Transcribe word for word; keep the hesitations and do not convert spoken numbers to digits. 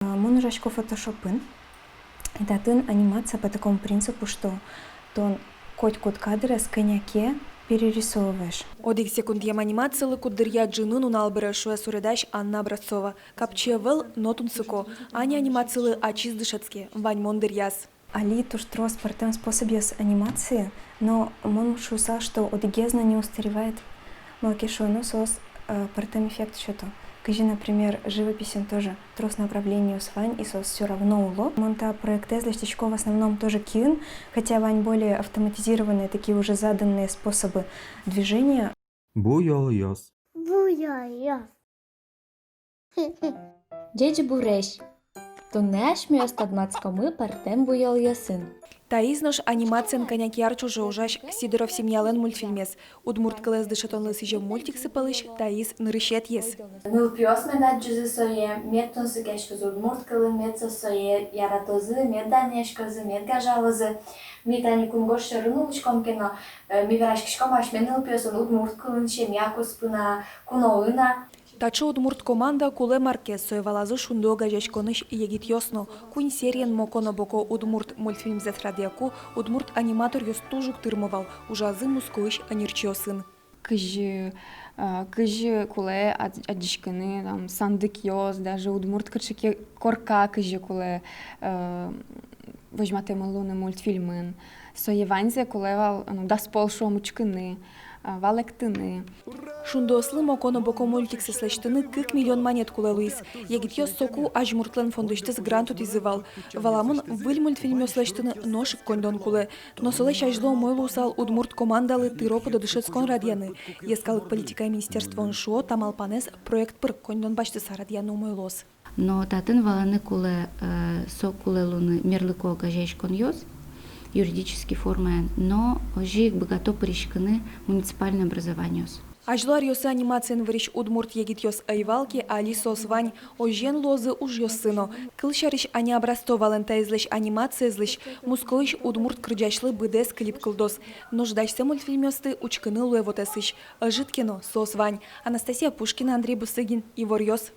Мон ужасько фотошопын. И татын анимация по такому принципу, что тон котькуд кадрез кӧня ке перерисовываешь. Одӥг секундъем анимацилы куддыръя ӝыны нунал быре, шуэ суредась Анна Образцова. Капчи ӧвӧл, но тунсыко. Аня анимацилы ачиз дышетске, ваньмон дыръяз. Али туж трос пӧртэм способъёс анимации, но мон шуысал, что одӥгез но не устаревает. Малы ке шуоно, соос, э, пӧртэм эффект сёто. Кызьы, например, живописьын тоже трос направлениос вань, и соос всё равно уло. Мон та проектэз лэсьтӥсько в основном тоже киын, хотя вань более автоматизированные, такие уже заданные способы движения. Буёлъёс. Буёлъёс. Ӟечбуресь! Туннэ асьмеос тодматскомы пӧртэм буёлъёсын. Таиз нош анимациен кӧня ке ар ӵоже ужась «Сидоров семья»-лэн мультфильмез. Удмурт кылэз дышетонлы сӥзем мультиксы пӧлысь таиз нырысетӥез. Нылпиос мед адӟозы сое, мед тунсыкъяськозы удмурт кылын, мед соос сое яратозы, мед данъяськозы, мед гажалозы. Ми тани кунгож сьӧрын улӥськом ке но, э, ми вераськиськом асьме нылпиосын удмурт кылын, семья куспын-а, куноын-а. Таӵе удмурт команда кулэ мар ке, сое валазы «Шунды» огазеяськонысь егитъёс но. Куинь сериен «Моко но Боко» удмурт мультфильмзэс радъяку удмурт аниматоръёс туж уг тырмо вал, ужазы Москваысь ӧнерчиосын. Кызьы, а, кызьы кулэ ад-, адӟиськыны, там, сандыкъёс, даже удмурт кыӵе ке корка кызьы кулэ, э, возьматэмын луыны мультфильмын. Сое ваньзэ кулэ вал, ну, дас пол, шуом, учкыны, а, валэктыны. «Шундыослы» «Моко но Боко» мультиксэс лэсьтыны кык миллион манет кулэ луиз. Егитъёс соку Азьмуртлэн фондысьтыз грант утӥзы вал. Валамон, выль мультфильмъёс лэсьтыны нош ик коньдон кулэ. Но солэсь азьло умой луысал удмурт командалы тыро-пыдо дышетскон радъяны. Йӧскалык политикая министерствоын шуо, та малпанэз проект пыр коньдон басьтыса радъяны умой луоз. Но татын валаны кулэ, э, со кулэ луыны мерлыко огазеяськонъёс, юридический формаен, но озьы ик быгато пыриськыны муниципальной образованиос. Азьло аръёсы анимациен вырись удмурт егитъёс ӧй вал ке, али соос вань, озьыен луозы ужъёссы но. Кылсярысь, Аня Образцовалэн таизлэсь анимациезлэсь Мускоысь удмурт кырӟасьлы быдэс клип кылдоз. Нош дасьсэ мультфильмъёсты учкыны луэ вотэсысь. Ӧжыт ке но, соос вань. Анастасия Пушкина, Андрей Бусыгин, «Иворъёс».